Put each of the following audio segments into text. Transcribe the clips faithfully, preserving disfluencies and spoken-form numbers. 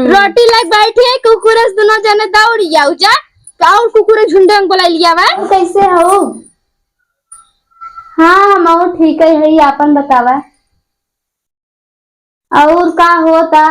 रोटी लाई बैठी है, कुकुरस दुनो जने दौड़ जाऊ जा। और कुकुर झुंड में बोला लिया वा। कैसे हो? हाँ, हम और ठीक है, है, आपन बतावा। और का होता?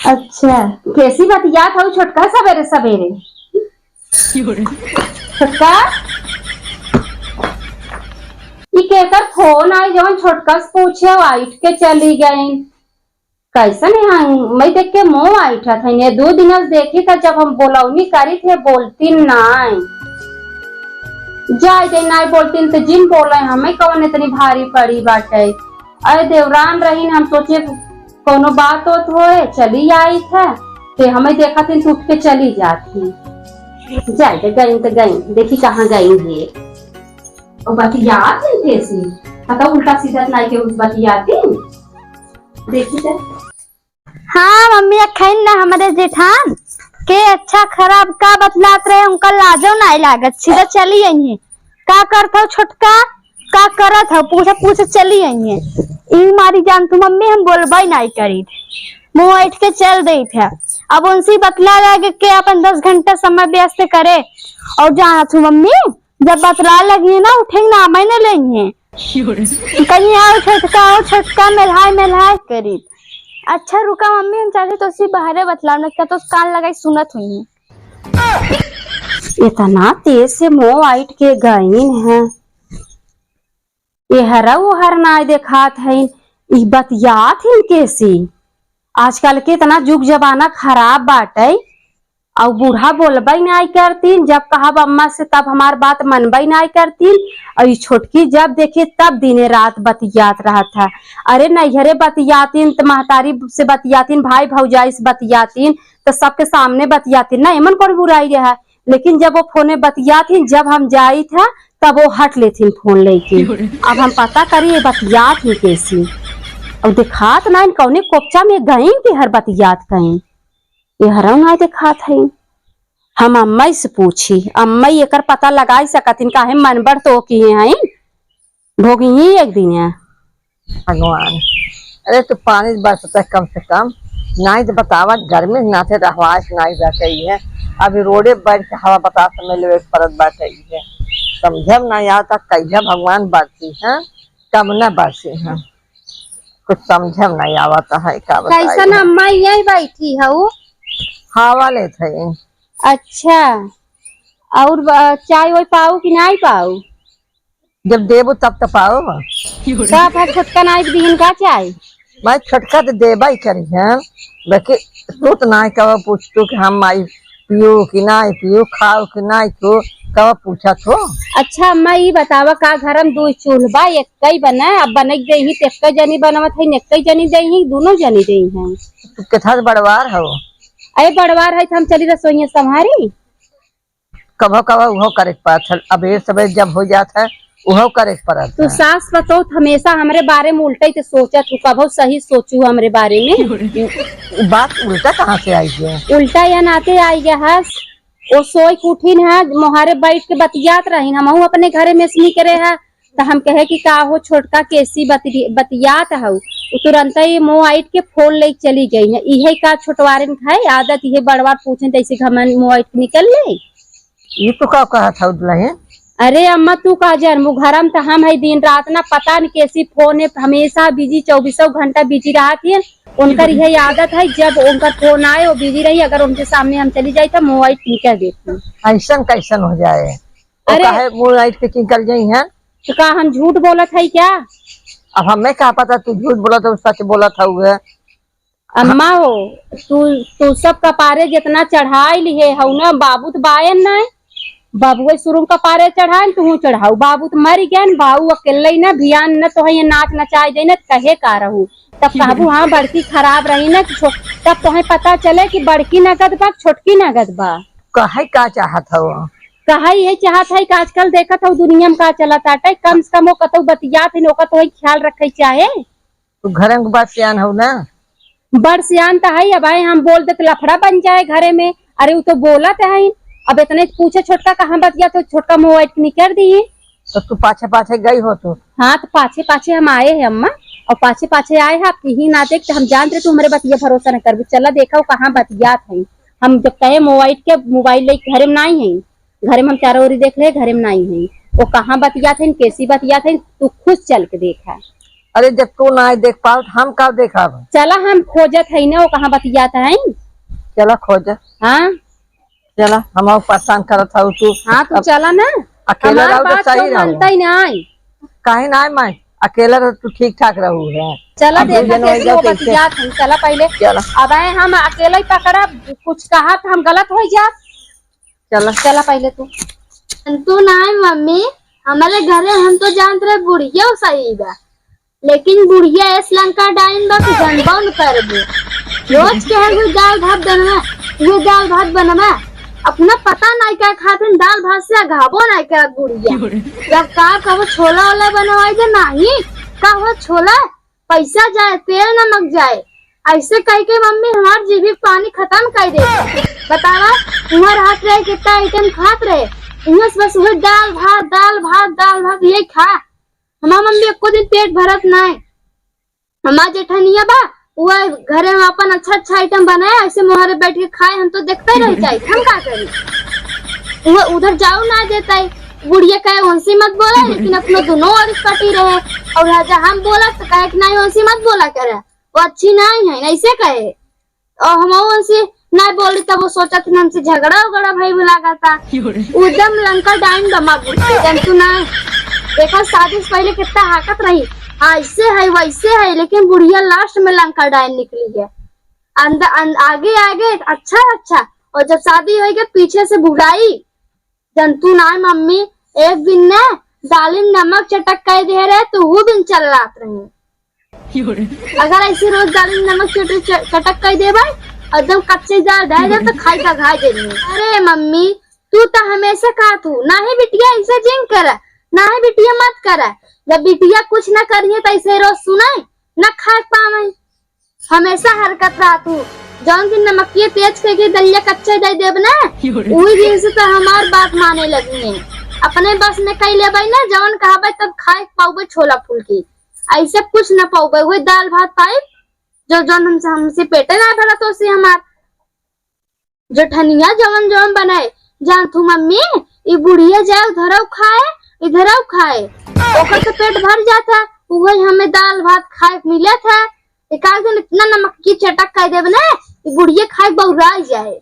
अच्छा, कैसी बतियात हऊ छोटका सबेरे सबेरे? छोटका, ई केकर फोन आई जवन छोटका से पूछे, वाइट के चली गई। कैसन है, मैं देख के मुंह आइठत है। ये दो दिन से देखी था, जब हम बोलौनी करी थे, बोलती नाय। जाए दे, नाय बोलती तो जिन बोले, हमें कौन इतनी भारी पड़ी बाटे। अरे देवरान रहीन, हम सोचे कोनो बात होत होए, चली आई था, ते हमें देखा थी तो उठ के चली जाती। जाए दे, गई तो गई, देखी कहाँ गई है। और बतियात है कैसी, पता उल्टा सीधा नाय के उस बतियाती। देखी तो। हाँ मम्मी, अखन ना हमरे जेठान के अच्छा खराब का बतलात रहे, उनका लाजो नाय लागत, सीधा चली आई हैं। का करत हो छोटका, का करत हो, पूछे पूछे चली आई हैं। ई मारी जान तू मम्मी, हम बोलबे नाय करी, मुंह ऐठ के चल देत है। अब उनसे बतला लगे के अपन दस घंटा समय व्यस्त करे। और जाना तू मम्मी, जब बतला लगी है ना, उठे ना, मैंने लेंगे। कहीं आओ छोटका, आओ छोटका, मेल्हाय, मेल्हाय करी। अच्छा रुका मम्मी, हम चाहते तो उसी बहरे बतलाओ, नहीं तो कान लगाई सुनत हुई। इतना तेज से मुंह आइट के गईन है, एहरा ओहर नाय देखात है, ई बतियात हिन कैसी? आजकल के इतना जुग जमाना खराब बाटे। अउ बूढ़ा बोलबे नाय करतीन, जब कहब अम्मा से तब हमार बात मनबे नाय करतीन। अउ ई छोटकी जब देखी तब दिने रात बतियात रहत है। अरे नैहरे बतियातीन त महतारी से बतियातीन, भाई भौजाई से बतियातीन त सबके सामने बतियातीन ना, एमन कौन बुराई रहा। लेकिन जब वो फोने बतियातीन, जब हम जाइत है तब वो हट लेतीन फोन लेके। अब हम पता करी ये बतियात ही कैसी। अब देखात ना इन कौने कोपचा में गईन के हर बतियात कहीं। एहरौ नाय देखात हईन। हम अम्मई से पूछी, अम्मई एकर पता लगाई सकत हिन, काहे मनबढ़ तो किहे हईन, भोगिही एक दिन। भगवान, अरे तू पानी बरसत है कम से कम, नाय तो बतावा, गर्मी से नाथे रहवास नाय बाटे है। अभी रोडे बैठ के हवा बतास में लेवे के परत बाटे है। समझे में नाय आवता, कहिया भगवान बरसी है, कब न बरसी है। कुछ समझे में नहीं आवत है, का बताई कैसन हम? अम्मा यही बैठी हऊ? हवा लेत है। अच्छा, और ब-, चाय वाय पाऊ कि नहीं पाऊ? जब देबू तब तो पाऊ। का भाई छोटका नाई के दिहन का चाय? भाई छोटका तो देबा ही करी है, बाकी तू तो नहीं कहो पूछ तू कि हम आई पियो कि नाई पियो, खाओ कि नाई खाओ, कब पूछत हो? अच्छा अम्मा, ई बतावा, का घर में दू चूल्ह बा, एक्कई बना? अब बनई देही त एक्कई जनी बनवत है, एक्कई जनी देही, दोनों जनी देही हैं। तू केथा से बड़वार हो? अरे बड़वार है त हम चली रसोइया संभारी। कभो कभो उहो करे के पड़त है, अब ये सब जब हो जात है, उहो करे के पड़त तू है। सास पतोह त हमेशा हमरे बारे में उल्टा ही त सोचत हूँ, कभो सही सोचू हमरे बारे में। उ बात उल्टा कहाँ से आई है? उल्टा या नाते आई गया है। ओ सोई के उठिन है, मोहारे बैठ के बतियात रहिन, हमहू अपने घरे में से निकरे है, त हम कहे कि का हो छोटका कैसी बति-, बतियात हऊ? उ तुरंत ही मुंह आइट के फोन लेके चली गई है। इहे का छोटवारन खाए आदत, इहे बड़वार पूछे जैसे घमंड मुंह आइट के निकल ले। ये तो का कहत हऊ दुल्हन? अरे अम्मा तू का जानबू, घर में त हम है दिन रात ना पता न कैसी फोन है, हमेशा बिजी, चौबीसों घंटा बिजी रहत है। उनकर यही आदत है, जब उनकर फोन आए वो बिजी रही, अगर उनके सामने हम चली जाई त मुंह आइट के निकल देती। ऐसन कैसन हो जाए? वो अरे काहे मुंह आइट के निकल जाई हैं? तो का हम झूठ बोलत है क्या? अब हमें का पता तू झूठ बोलत हो, सच बोलत हऊ है। अम्मा हो, तू, तू सब कपारे जितना चढ़ाई लिहे हऊ ना, बाबू त बायन ना, बाबुए शुरू कपारे चढ़ाए, तू चढ़ाऊ। बाबू त मर गए, बाऊ अकेले ही ना, भियान न तो है ये नाच नचाए दे न, कहे का रहू। तब कहबू हाँ बड़की खराब रही ना, कि छो-, तब तोहे पता चले कि बड़की नगद बा, छोटकी नगद बा। कहे का चाहत हऊ? कहे ये चाहत है कि आजकल देखत हऊ दुनिया में का चलत आटे, कम से कम वो कतऊ बतियात है, ओकर तो ख्याल रखे चाहे। तू घरे में बड़ सियान हऊ ना? बड़ सियान त है, अब आए हम बोल दे त लफड़ा बन जाए घरे में। अरे उ तो बोलत है, अब इतने पूछे छोटका कहाँ बतियात हो, छोटका मुंह आइट के निकर दी। तो तू पाछे पाछे गई हो तू? हाँ, तो पाछे पाछे हम आए हैं अम्मा। और पाछे पाछे आए हैं, आप यही ना देख, तो हम जानत रहे तू हमरे बतिया भरोसा न करबू। चला देखा वो कहाँ बतियात हैं। हम जब कहे मोबाइल के, मोबाइल ले घरे में नाहीं हैं, घरे में हम चारों ओरी देख रहे, घरे में नाहीं हैं। वो कहाँ बतियात हैं, कैसी बतियात हैं, तू खुद चल के देखा। अरे जब तू ना देख पाओ तो हम का देखब? चला हम खोजत है ना वो कहाँ बतियात हैं। चला खोज। हाँ। चला, हम परेशान करत हऊ तू। हाँ, तू अब चला ना। अकेला हमार रहू तो बात सही केहू रहू। मानता ही ना आई। काहे ना आई माई? अकेला रह तू ठीक ठाक रहू है। चला अब देखा दूजन हो कैसे जाओ वो कैसे? बतियात हम। चला पहले। चला। अब आए हम अकेला ही पकड़ा, कुछ कहा तो हम गलत हो जा। चला। चला पहले तू। तू ना आई मम्मी, हमारे घरे हम तो जानत रहे बुढ़िया सही बा। लेकिन बुढ़िया एस लंका डाइन बा, तू जनबो न करबू। रोज कहे, "उहे दाल भात बनवा, उहे दाल भात बनवा।" अपना पता नाहीं का खातिन दाल भात से अघाबो नाहीं करत बुढ़िया। जब का कबो छोला ओला बनवाई दे, नाहीं, का हो छोला, पैसा जाए, तेल नमक जाए। ऐसे कह के मम्मी हमार जीभी के पानी खतम कर दे। बतावा, उहाँ रहत रहे, कितना आइटम खात रहे, इहाँ से बस उहे दाल भात, दाल भात, दाल भात, यही खा। हमार मम्मी एको दिन पेट भरत नाय। हमार जेठनिया बा, उ घरे में अपन अच्छा अच्छा आइटम बनाए, ऐसे मोहरे बैठ के खाए, हम तो देखते रह जाए, हम का करी? उ उधर जाऊ ना देता है। बुढ़िया कहे, "उनसे मत बोला," लेकिन अपना दोनों ओर पटी रहे। और राजा हम बोला तो कहे कि, "नहीं, उनसे मत बोला करे, वो अच्छी नहीं है," ऐसे कहे। और हम उनसे ना बोली, तब वो सोचत कि हमसे झगड़ा उगड़ा भई भी लागता। क्यों रे? उ एकदम लंका डाइन बा माँ बुढ़िया, जानतू ना। देखा, शादी से पहले कितना हाकत रही, ऐसे है, वैसे है, लेकिन बुढ़िया लास्ट में लंका डाइन निकली है। अंदर, अन-, आगे, आगे अच्छा, अच्छा, और जब शादी होई के पीछे से बुराई। जानतू ना मम्मी, एक दिन ने दालिन नमक चटक कर दे रहे, तो वो दिन चल रात रही। अगर ऐसे रोज दाल में नमक चट-, च-, चटक कर देबे, एकदम कच्चे दाल डाल दे तो खाई का घाय देनी। अरे मम्मी, तू तो हमेशा कहत हू, "नाही बिटिया ऐसे जिन कर, नाही बिटिया मत कर।" जब बिटिया कुछ ना करिए तो ऐसे रोज सुनाई, ना खाए पावे। हमेशा हरकत रहत हू। जौन दिन नमकिए तेज करके दलिया कच्चे दे देब ना, वही दिन से तो हमार बात माने लगी है। अपने बस में कई लेबे ना, जौन कहबे तब खाए पाउबे छोला फुलकी। ऐसे कुछ न पाउबे, वही दाल भात पाइब, जो जौन हमसे, हमसे पेटे ना भरत ओसे हमार। जेठनिया जवन जवन बनाए, जानतू मम्मी, ई बुढ़िया जाए उधरऊ खाए, इधरऊ खाए, ओकर तो पेट भर जाता, उहे हमें दाल भात खाए के मिलत है। एक आध दिन इतना नमक की चटक कर देब ना, ई बुढ़िया खाए बौराई जाए।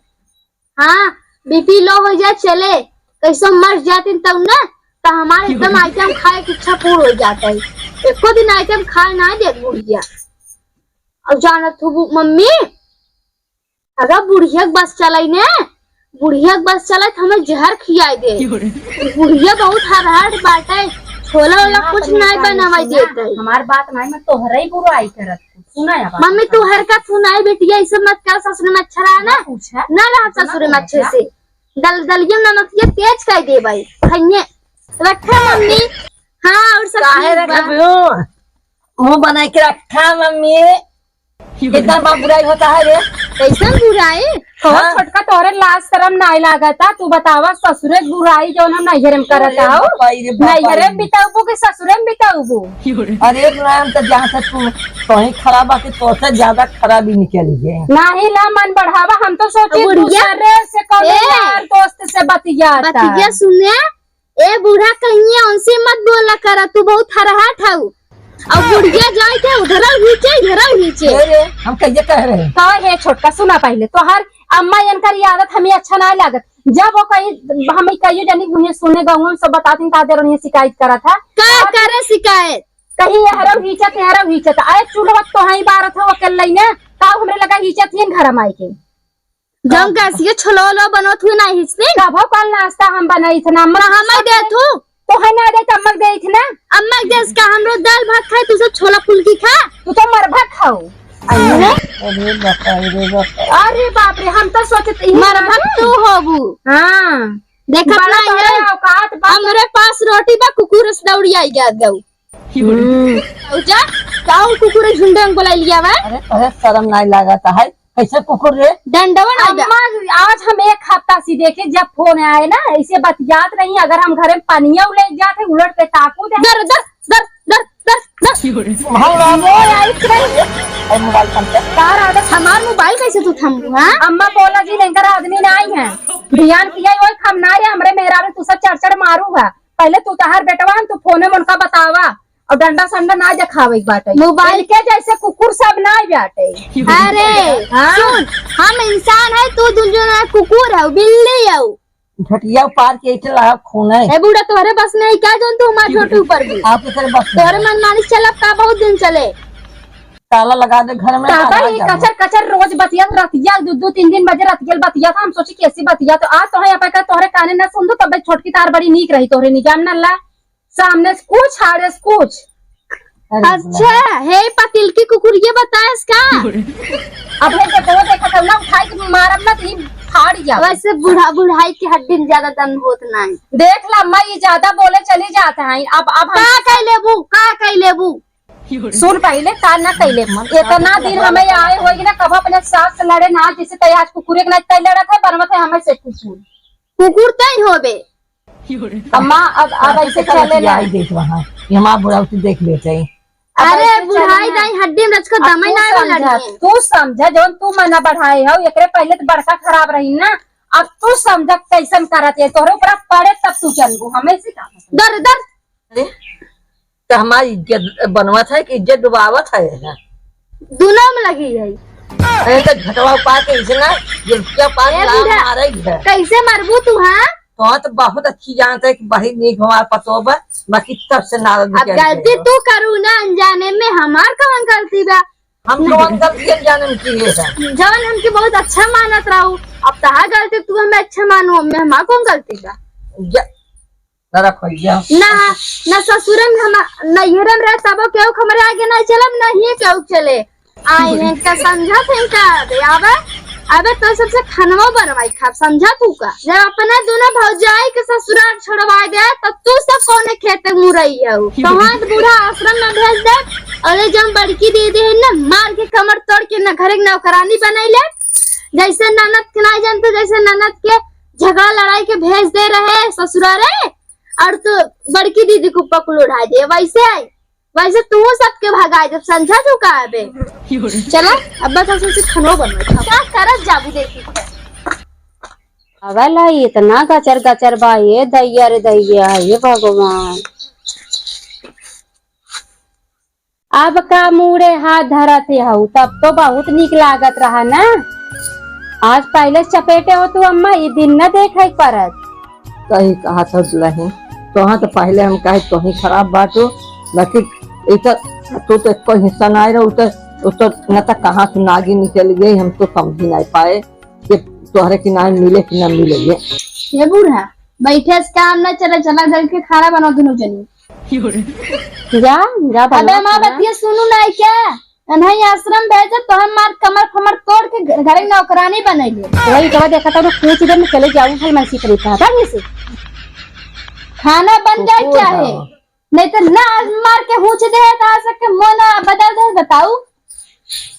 हाँ, बीपी लो हो जाए, चले, कैसो मर जातिन तब ना, तो हमारे एकदम आइटम खाए की इच्छा पूर्ण हो जाता है। एको दिन आइटम खाए ना दे बुढ़िया। अब जानत हूँ मम्मी, अगर बुढ़िया के बस चलाई ने, बुढ़िया के बस चलाई तो हमें जहर खियाई दे। बुढ़िया बहुत हरहट बाटे, छोला वाला ना, कुछ नहीं बनावे देते। हमार बात नहीं, मैं तोहरे ही बुराई करत हूँ। सुना है बात मम्मी, तू हरकत सुनाई बेटिया, ऐसे मत कर, ससुर में अच्छा रहा ना, ना रहा ससुर में अच्छे से। दल-, दलिया नमक ये तेज कर दे भाई, खइए। रखा मम्मी। हाँ, और सब काहे ठीक बा। रखबू? मुंह बनाई के रखा मम्मी। कितना बार बुराई होता है रे? कैसन बुराई? तो हाँ। छोटका तोहरे लाज शरम नाय लागता, तू बतावा ससुरे के बुराई जौन हम नैहरे में करत अरे हो। बाप रे बाप। नैहरे में बिताउबू कि ससुरे में बिताउबू? अरे बुराई हम तो जहाँ से तू, तोही खराब आके तोसे ज्यादा खराबी निकली है। नाही ला मन बढ़ावा, हम तो सोचे बुढ़िया। दूसरे से कौनो ए। यार दोस्त से बतियाता। बतिया सुने, ए बूढ़ा कहिए, उनसे मत बोला करा, तू बहुत हरहट हऊ। और बुढ़िया जाए थे उधर नीचे, इधर नीचे। ए रे, हम कहिए कह रहे हैं। तो हे छोटका, सुना पहले, तोहर अम्मा इनकर ये आदत हमें अच्छा ना लागत। जब वो कहीं, हम कहियो जानी, मुझे सुने गाँव में सब बता दिन का देर उन्हें शिकायत करा था। का करे शिकायत? कहीं यहरो हीचत, यहरो हीचत। अरे चूल्हा तो हई बारत हो अकेले ही ना, का हमरे लगा हीचत ही घर में आए के। जौन गैसिया छोला ओला बनत हुई ना हिस्से। कभो कल नाश्ता हम बनाई थे ना, अम्मा तो हमें दे तू। तो है ना दे, अम्मा दे थे ना। अम्मा जैस का हम रोज दाल भात खाए, तू सब छोला फुल्की खा। तू तो मरभा खाओ। अरे। अरे बाप रे बाप। अरे बाप रे, हम तो सोचत ही मरभा तू होबू। हाँ। देखत बड़ा ना तोरे ये। औकात बा। हमरे पास रोटी बा, कुकुर से दौड़ी आई गया गऊ। हम्म। जा, काऊ कुकुर झुंड में बोला लिया बा? अरे, तोहे शर्म नाय लागत है? कैसे कुकुर रे? डंडवा ना जा। अम्मा, आज हम एक हफ्ता से देखे, जब फोन आए ना, ऐसे बतियात रही, अगर हम घरे में पनिया उले जाते, उलट के ताकू दे। दर, दर, दर, दर। दर, दर। हम ना वो आई फिर। ए, मोबाइल थम के। तार आदत हमार मोबाइल कैसे तू थम, हाँ? अम्मा बोला जी, लेकर आदमी ना आई है। ध्यान किया, ओए खम ना रे, हमरे मेहरारू तू सब चढ़ चढ़ मारू है। पहले तू तहार बेटवा हम, तू फोने में उनका बतावा। और डंडा संडा ना देखावे के बाटे। मोबाइल इनके जैसे कुकुर सब ना बाटे। अरे, हाँ? सुन, हम इंसान है, तू दुनिया में कुकुर है, बिल्ली है। घटिया पार के इतने लाभ खून है। ए बूढ़ा, तोहरे बस में है क्या, जौन तू हमार छोटू ऊपर भी? आप इतने बस में। तोहरे मनमानी चलब का बहुत दिन चले? ताला लगा दे घर में, ताला ताला ही लगा दे। कचर कचर रोज बतिया, रतिया दो दो तीन तीन बजे रतिया बतिया था। हम सोची कैसी बतिया, तो आज तोहे यहाँ पे का तोहरे काने ना सुन दो, तब छोटकी तार बड़ी नीक रही तोहरे निगाह में ना ला। सामने से कुछ, आड़े से कुछ। अरे अच्छा, हे पतिल की कुकुर, ये बताएस का? अब हे देखो, देखो, तो ना उठाई के मारब ना, तो ई फाड़ जाओ। वैसे बूढ़ा, बुढ़ाई के हड्डी में ज्यादा दम होत नहीं। देख ला, अम्मा, ये ज्यादा बोले चली जात है। अब, अब हम का कह लेबू, का कह लेबू? सुन पहले, का ना कह लेब हम। इतना दिन हमें आए होई ना, कब अपने सास से लड़े ना, जैसे तै आज कुकुरे के ना तै लड़त है, बनवत है हमें से कुकुर। कुकुर तै होबे। अम्मा, अब, अब ऐसे चले ना। आई देख वहाँ, ये हमार बुढ़ौती देख लेते हैं। अब अरे, ऐसे बुढ़ाई चले ना। दाई हड्डी में रचको अब दमे तू ना वाला समझा, नहीं। तू समझा, जौन तू मना बढ़ाए हो, एकरे पहले तो बड़का खराब रही ना। अब तू समझा कैसन करत है, तोहरे ऊपर पड़े तब तू चलबू, हमें से का मतलब? दर, दर। अरे, तो हमारी इज्जत बनवत है कि इज्जत डुबावत है? दोनों में लगी है। अरे, तो झटवा पा के इसे ना, जुल्फिया पा के ए लात बूढ़ा, मारे है। कैसे मरबू तू, हाँ? तो, हाँ, तो बहुत अच्छी जानत है कि बहिन नीक हमार पतोह बा, बाकी तब से नारद अब निकल गलती गए। तू करू ना अनजाने में, हमार कौन गलती बा? हम कौन गलती अनजाने में किए हैं? जवन हमके बहुत अच्छा मानत रहू, अब तहा गलती तू हमें अच्छा मानो, हमें हमार कौन गलती बा? जा, ना रखो, जा। ना, ना ससुरे में हम, नैहरे में रहे तबो केहू के हमरे आगे ना चलब, ना ही केहू चले। आ, इनका समझा थे का? अबे, अबे, अबे तो सबसे खनवा बनवाई खाब, समझा तू का? जब अपना दोनों भौजाई के ससुराल छोड़वा दे, तो तू सब कौने खेत में मुरई हो? तो हाथ बूढ़ा आश्रम में भेज दे, और ये जब बड़की दीदी है ना, मार के कमर तोड़ के ना घर के नौकरानी बनाई ले, जैसे ननद के ना जानते, जैसे ननद के झगड़ा लड़ाई के भेज दे रहे ससुरारे, और तू बड़की दीदी के ऊपर कुल उड़ा दे, वैसे है। वैसे तू सबके भगाए देब, समझा तू का अबे? चला, अब बस हम से खनो बनवे। का करत जाबू देखी? अबे ला, इतना गचर गचर बा, ये दैया रे दैया, ये भगवान। अब का मुड़े हाथ धरत हऊ, तब तो बहुत नीक लागत रहा ना। आज पहले से चपेटे हो तू अम्मा, ई दिन न देखे परत। सही कहा था दुल्हन, तोहा तो पहले हम कहे तोही खराब बाटो, लेकिन इतर तू तो एको हिस्सा ना रहो, उतर, उतर न तो कहाँ से नागी निकल गई, हम तो समझ नहीं पाए कि तोहरे किनारे मिले कि ना मिले ये। ये बूढ़ा, बैठे से काम ना चले, चला घर के खाना बनाओ दोनों जनी। जा, जा, अबे बना माँ, खाना। बतिया सुनू ना क्या? अनहई आश्रम भेजे तो हम मार कमर फमर तोड़ के घ-, घरे नौकरानी बनैले। वही कबा देखा था, पूछ दे, मैं चले जाऊँ, भल मन सीख रही था, भाग से। खाना बन जाए कुकुर चाहे, हवा। नहीं तो ना मार के हूँच दे, तो आ सके मन बदल दे, बताऊ।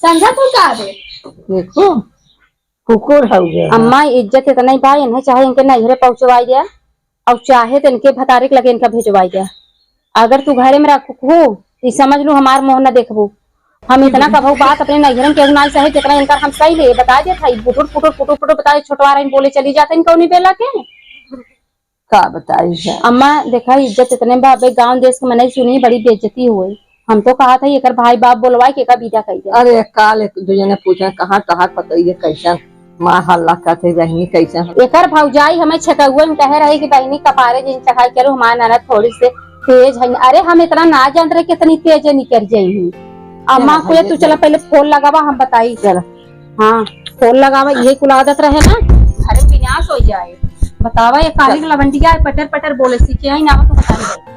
समझा तू का बे? देखो, कुकुर हउवे। अम्मा, इज्जत इतना ही बा, इन्हें चाहे इनके नैहरे पहुँचवाई द्या, और चाहे तो इनके भतारे के लगे इनका भेजवाई द्या। अगर तू घरे में रखू, ई समझ लू हमार मुँह न देखबू। हम इतना कबहू बात अपने नैहरे में केहू नाई सहे, जितना इनकर हम सही ले। बता दे था, ई पुटुर, पुटुर, पुटुर, पुटुर बता दे, छोटवा रही बोले चली जाते हैं कौनी बेला के। का बताई है? अम्मा, देखा, इज्जत इतने बा, अबे गाँव देश के मनई सुनी, बड़ी बेइज्जती होई। हम तो कहा था, एकर भाई बाप बोलवाए के एका विदा कई दे। अरे, काल एक दू जने पूछे, कहाँ तहार पतोहिया कैसन? माँ हल्ला करते, बहिनी कैसन? एकर भौजाई हमें छेकउए में कहे रही कि बहिनी कपारे जिन चढ़ाई करो, हमार ननद थोड़ी से तेज है। अरे, हम इतना ना जानत रहे कितनी तेज निकर जाई। अम्मा, चला, कुले भाई, तू चला, पहले फोन लगावा, हम बताई। चला। हाँ, फोन लगावा, ये कुल आदत रहे ना, अरे विनाश हो जाए। बतावा, ये काली चल। लवंडिया है, पटर पटर बोले, सीखे आई ना, तो बताई।